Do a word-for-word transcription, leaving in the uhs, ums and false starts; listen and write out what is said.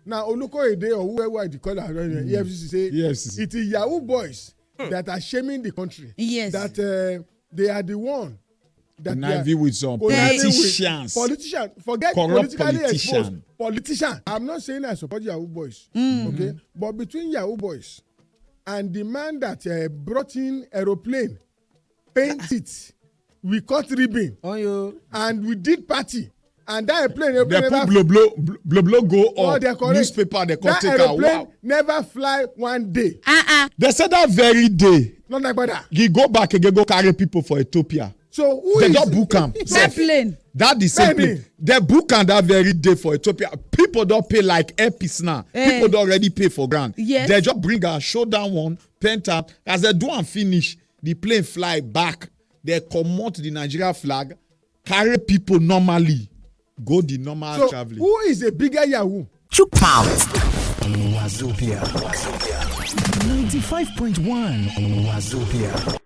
Now Olukoyede or whoever they call her, uh, E F C C say Yes. it is Yahoo boys that are shaming the country. Yes. That uh, they are the one that they are Conniving with some conniving with politicians. Politician, forget Corrupt politically exposed politician. Politician. I'm not saying I support Yahoo boys, okay, but between Yahoo boys and the man that uh, brought in aeroplane, paint it, we cut ribbon, On you. and we did party, and that aeroplane They never put blow blow blow blow go Oh, up. they are correct. Newspaper they come That take am. aeroplane Wow. Never fly one day. Uh-uh. They said that very day Not like brother. he go back again go carry people for Ethiopia. So who They is just book am. That plane. That the same Many. thing. They book am that very day for Ethiopia. People don't pay like epis now. Eh. People don't already pay for ground. Yes. They just bring am, show down one, paint am. As they do and finish, the plane fly back. They comot the Nigeria flag, carry people normally, go the normal So traveling. Who is a bigger Yahoo? Chook mouth. Wazobia. ninety-five point one Wazobia.